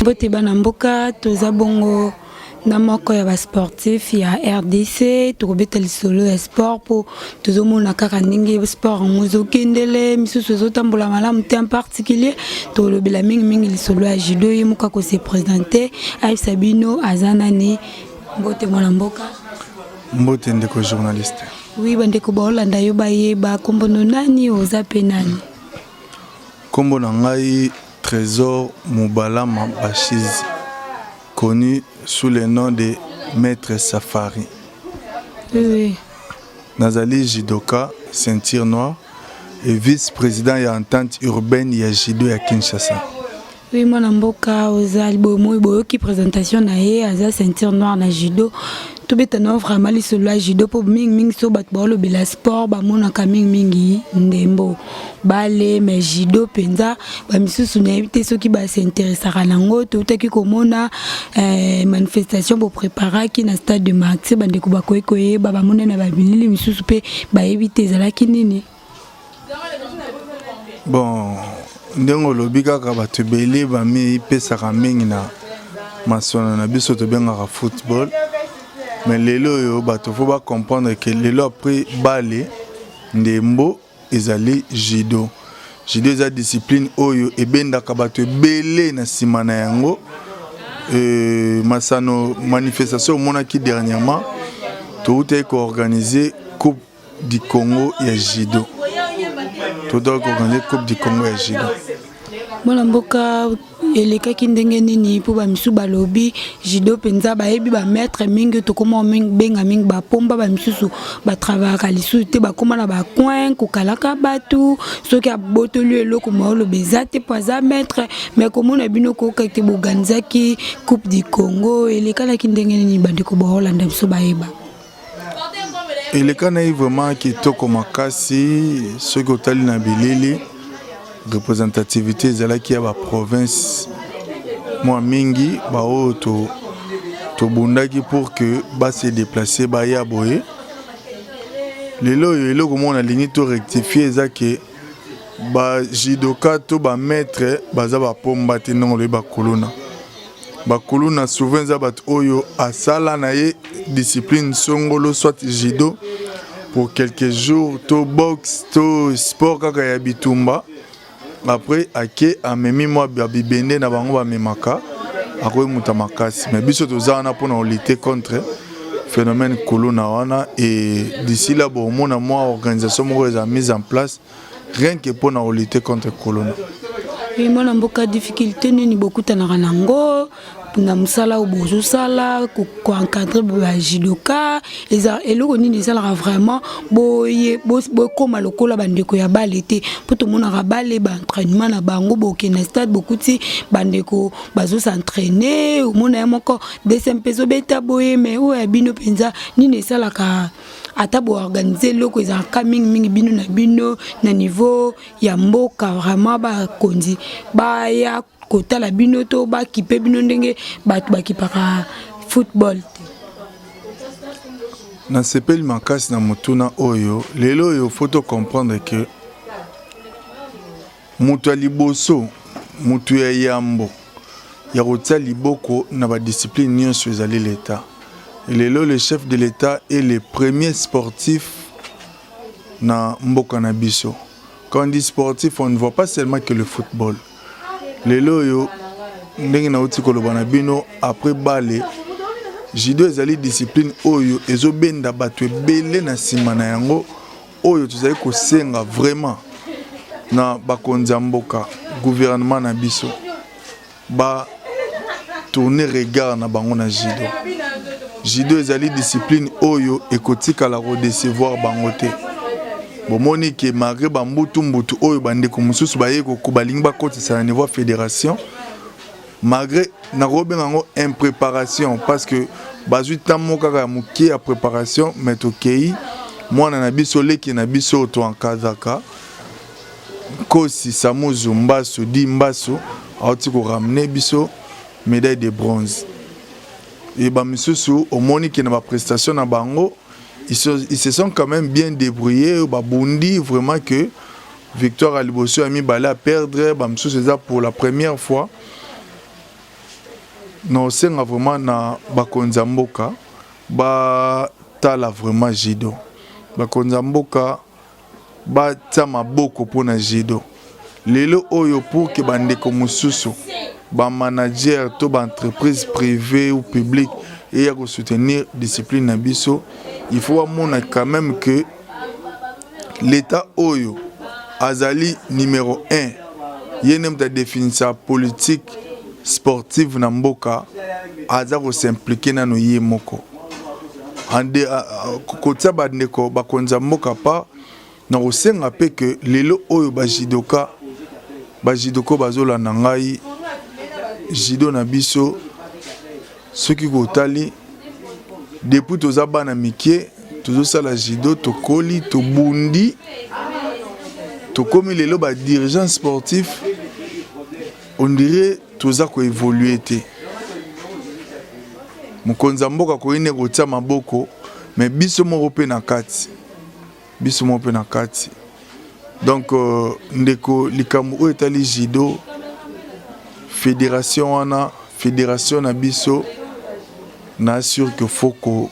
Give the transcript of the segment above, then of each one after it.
Mbote bana mboka, toza bongo na moko ya basportif ya RDC. Tokobeta lisolo ya sport mpo tozomona kaka ndenge sport yango ezokendele, misusu ezotambola malamu te. En particulier tolobela mingimingi lisolo ya judo. Ye moko akose présenter, ayebisa bino aza nani. Mbote mwana mboka. Mbote ndeko journaliste. Oui, bandeko baolanda yo bayeba nkombo no nani, oza mpe nani? Nkombo na ngai Trésor Mubalama Bashizi, connu sous le nom de Maître Safari. Oui. Nazali judoka ceinture noire et vice-président ya Entente urbaine ya judo ya Kinshasa. Oui, mwana mboka, ozali boye, boyoki présentation na ye, aza ceinture noire na judo. Tobeta na vraiment lisolo ya judo mpo mingimingi so bato baolobela sport, bamonaka mingimingi ndembo, bale, mais judo mpenza bamisusu nayebi te soki bas'intéressaka nango. Toutaki komona manifestation bopréparaki na Stade des Martyrs. Bandeko bakoki koyeba, bamona na babilili misusu mpe bayebi te ezalaki nini. Bon, ndenge olobi kaka, bato ebele bamipesaka mingi na masano na biso tobengaka football, mais lelo oyo bato faut bacomprendre que lelo après bale, ndembo, ezali judo. Judo eza discipline oyo ebendaka bato ebele na nsima na yango. Masano manifestation omonaki dernièrement, toutaki koorganiser Coupe du Congo ya judo, toutaki koorganiser Coupe du Congo ya judo. Mwana mboka, elekaki ndenge nini? Mpo bamisusu balobi judo mpenza bayebi bamaître mingi, tokóma benga mingi bapomba, bamisusu batravaillaka lisusu te, bakóma na bacoin kokalaka bato. Soki abotoli eloko, maoloba eza te mpo aza maître. Mais komona bino koyoka te boorganisaki Coupe du Congo, elekanaki ndenge nini? Bandeko baolanda biso bayeba. Elekanaki vraiment kitoko makasi. Soki otali na bilili, représentativité ezalaki ya baprovince mwa mingi, baoyo tobundaki pour que base déplacer baya boye. Lelo oyo eloko moko nalingi to rectifier eza que bajudoka to bamaître baza bapomba te. Ndenge olobi, bakuluna, bakuluna souvent eza bato oyo asala na ye discipline songolo, soit judo pour quelques jours, to boxe, to sport kaka ya bitumba. Après ake amemi mwa bibende na bango bamemaka, akoki muta makasi. Mais biso toza wana mpona kolutter contre phénomène kuluna wana. Et d'ici là bomona mwa organisation moko eza mise en place rien que mpona kolutter contre kuluna. Mwana mboka, difficulté nini bokutanaka nango na mosala oyo bozosala, koencadrer bajudoka? Eza eloko nini esalaka vraiment boye bokóma lokola bandeko ya bale te? Mpo tomonaka bale, baentraînement na bango, bokende na stade, bokuti bandeko bazos'entraîner, omona ye moko DCMP ezobeta boye. Mais oyo ya bino mpenza nini esalaka ata boorganiser eloko ezalaka mingimingi bino na bino na niveau ya mboka, vraiment bakonzi baya kotala bino to bakipe bino ndenge bato bakipaka football te? Nasepeli makasi na motuna oyo. Lelo oyo faut tocomprendre que moto ya liboso, moto ya yambo ya kotia liboko na badiscipline nyonso ezali l'État. Lelo le chef de l'État est le premier sportif na mboka na biso. Quand on dit sportif, on ne voit pas seulement que le football. Lelo oyo, ndenge nauti koloba na bino, après bale, judo ezali discipline oyo ezobenda bato ebele na nsima na yango. Oyo tozali kosenga vraiment na bakonzi ya mboka, gouvernement na biso, batourner regard na bango na judo. Judo ezali discipline oyo ekotikala kodécevoir bango te. Bomoni que malgré bambutu mbutu oyo bandeko mosusu baye balingi bakotisa na niveau ya fédération, malgré nakobenga yango impréparation, parce que bazwi temps moko kaka ya moke ya préparation, mais tokei mwana na biso, leki na biso oyo toencadrer, Nkosi Samuzu Mbasu di Mbasu, auti koramener biso médaille de bronze. E bamisusu omoni que na baprestation na bango, ils se sont quand même bien débrouillés, babundi vraiment que victoire ya liboso, ya mibale à perdre, bamisusu eza pour la première fois. Naosenga vraiment na bakonzi ya mboka batala vraiment judo. Bakonzi ya mboka batia maboko mpona judo. Lelo oyo, pour que bandeko mosusu, bamanager to baentreprise privée ou publique eya kosoutenir discipline na biso, il faut bamona quand même que l'État oyo azali numéro 1, ye nde moto adefinisa politique sportive na mboka, aza kos'impliquer nano ye moko. Kotia bandeko bakonzi ya mboka pa na kosenga mpe ke lelo oyo bajudoka, bajudoka bazolanda ngai, judo na biso, soki kotali depuis toza bana mike tozosala judo, tokoli, tobundi, tokomi lelo badirigeant sportif, on dirait toza koévoluer te. Mokonzi ya mboka koyini kotia maboko, mais biso moko mpe na kati, biso moko mpe na kati. Donc ndeko, likambo oyo etali judo, fédération wana, fédération na biso, na sûr que faut ko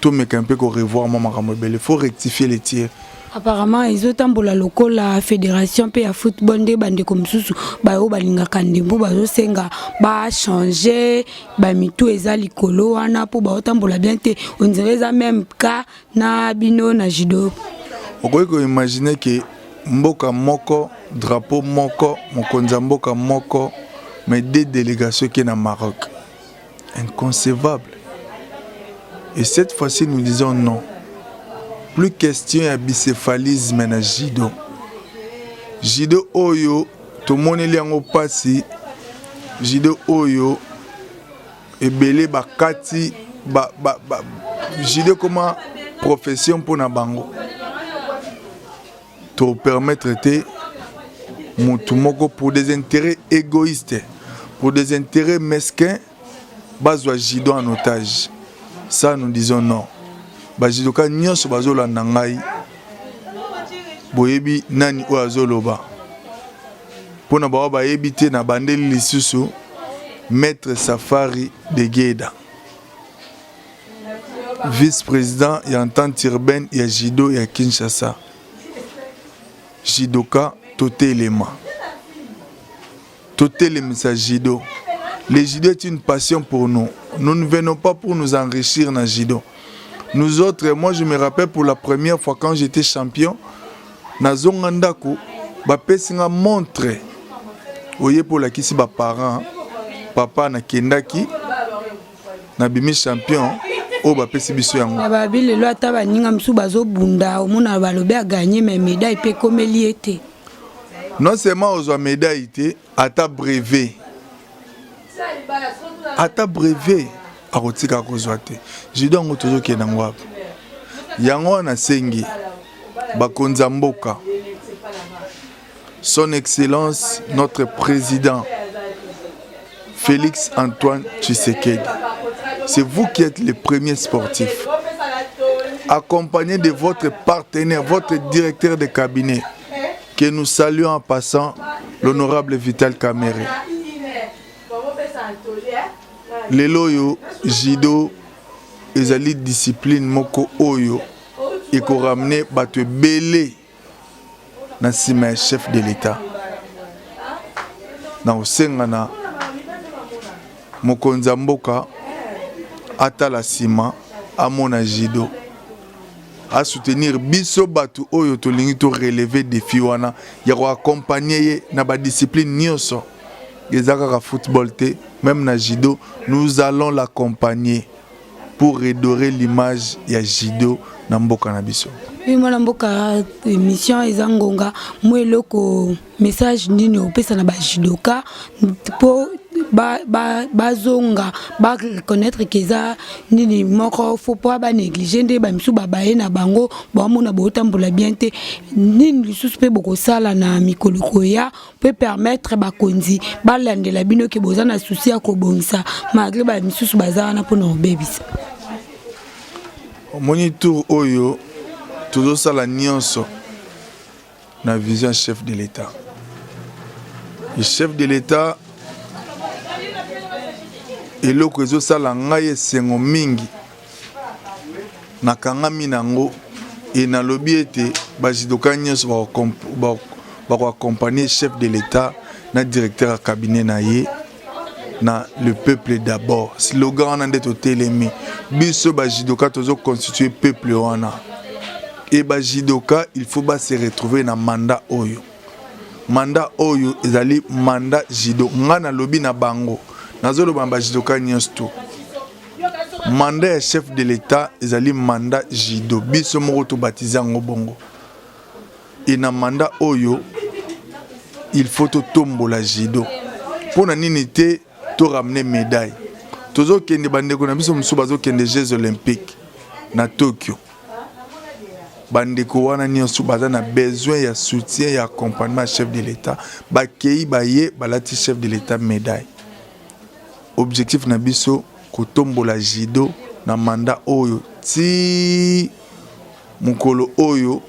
tomeka mpe korevoir mwa makambo ebele, faut rectifier les tirs. Apparemment ezotambola lokola fédération mpe ya football nde bandeko mosusu baoyo balingaka ndembo bazosenga bachange bamitu eza likolo wana mpo baotambola bien te. On dirait eza même cas na bino na judo. Okoki koimaginer ke mboka moko, drapeau moko, mokonzi ya mboka moko, mais deux délégations ke na Maroc, inconcevable. Et cette fois-ci, nous disons non, plus question ya bicéphalisme na judo. Judo oyo tomoneli yango mpasi, judo oyo ebele bakati ba, judo koma profession mpona bango. Topermettre te motu moko, pour des intérêts égoïstes, pour des intérêts mesquins, bazwa judo en otage. Ça, nous disons non. Bajudoka nyonso bazolanda ngai, boyebi nani oyo azoloba. Mpona baoyo bayebi te, na bandeli lisusu, Maître Safari de Geda, vice-président ya Entente urbaine ya judo ya Kinshasa. Judoka, totelema, totelemisa judo. Le judo est une passion pour nous. Nous ne venons pas pour nous enrichir na judo. Nous autres, moi, je me rappelle pour la première fois quand j'étais champion, nazonga ndako, bapesi nga montre oye mpo olakisi baparent: "Papa, nakendaki, nabimi champion oyo bapesi biso yango." Na babi lelo, ata baninga mosusu bazobunda, omona balobi agagner, mais médaille mpe ekomeli ye te. Non seulement ozwa médaille te, ata brevet, ata brevet akotika kozwa te. Judo yango tozokende yango wapi? Yango wana asengi bakonzi ya mboka, Son Excellence notre président Félix Antoine Tshisekedi, c'est vous qui êtes le premier sportif, accompagné de votre partenaire, votre directeur de cabinet, que nous saluons en passant, l'honorable Vital Kamerhe. Lelo oyo judo ezali discipline moko oyo ekoramener bato ebele na nsima ya chef de l'État. Na kosenga na mokonzi ya mboka atala nsima, amona judo, asoutenir biso bato oyo tolingi torelever défi wana ya koaccompagner ye na badiscipline nyonso. Eza kaka football te, même na judo nous allons l'accompagner pour redorer l'image ya judo na mboka na biso. Oui, mwana mboka, émission eza ngonga. Mwa eloko, message nini opesa na bajudoka mpo bazonga bareconnaître ke eza nini moko, faut po banéglige nde bamisu babaye na bango, baomona botambola bien te? Nini lisusu mpe bokosala na mikolo koya mpe permettre bakonzi balandela bino ke boza na souci ya kobongisa, malgré bamisusu baza wana mpona kobebisa? Omoni, tour oyo tozosala nyonso na vision chef de l'État. Le chef de l'État Eloko ezosala ngai esengo mingi, nakangami na yango e nalobi ete bajudoka nyonso bakoaccompagne chef de l'État na directeur ya cabinet na ye na le peuple d'abord. Slogan wana nde totelemi biso bajudoka, tozoconstitue peuple wana. E bajudoka, il faut ba se retrouver na mandat oyo. Mandat oyo ezali mandat judo. Ngai nalobi na bango, nazoloba na bajudoka nyonso to mandat ya chef de l'État ezali mandat judo. Biso moko tobatize yango bongo. E na mandat oyo, il faut totombola judo. Mpo na nini te toramener médaille? Tozokende, bandeko na biso mosusu bazokende Jeux olympiques na Tokyo. Bandeko wana nyonso baza na besoin ya soutien, ya accompagnement ya chef de l'État. Bakei, baye balati chef de l'État médaille. Objectif na biso, kotombola judo na mandat oyo ti mokolo oyo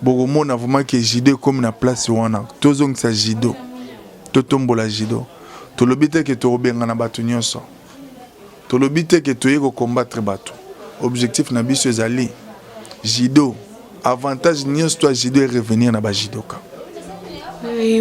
bokomona vraiment ke judo ekomi na place wana. Tozongisa judo, totombola judo. Tolobi te ke tokobengana bato nyonso, tolobi te ke toye kocombattre bato. Objectif na biso ezali judo, avantage nyonso to ya judo erevenir na bajudoka.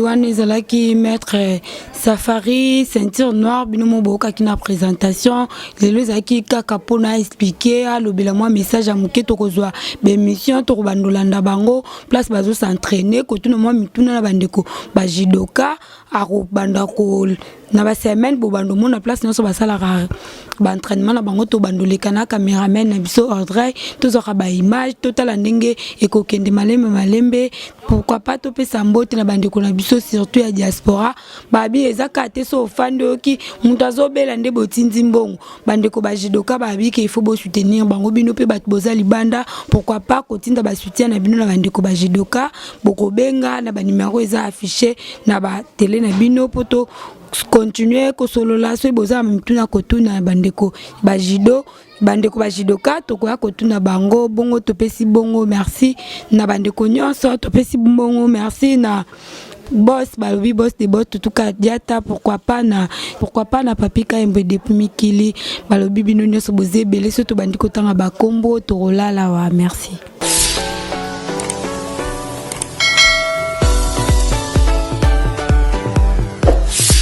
Wana ezalaki maître Safari, ceinture noire. Bino mo boyokaki na présentation. Lelo ezalaki kaka mpona expliquer, alobela mwa message ya moke. Tokozwa baémission, tokobandolanda bango place bazos'entraîner, kotuna mwa mituna na bandeko bajudoka. Akobanda ko na basemaine, bobanda omona place nyonso basalaka baentraînement na bango. Tobandoleka na cameraman na biso Audrey, tozwaka baimage, totala ndenge ekokende malembe malembe. Pourquoi pas topesa mbote na bandeko na biso, surtout ya diaspora. Babi eza kaka te so ofandi, oyoki moto azobela nde botindi mbongo. Bandeko bajudoka babi ke il faut bosoutenir bango. Bino mpe bato boza libanda, pourquoi pas kotinda basoutien na bino na bandeko bajudoka? Bokobenga na banimero eza affiché na batele na bino mpo to continue kosolola. Soki boza na mituna kotuna bandeko bajudo, bandeko bajudoka, tokoya kotuna bango bongo. Topesi bongo merci na bandeko nyonso, topesi bongo merci na boss, balobi boss de boss, Tutuka Diata. Pourquoi pas na Papi Kayembe depuis mikili. Balobi bino nyonso boza ebele. So tobandi kotanga bakombo, tokolala wa. Merci.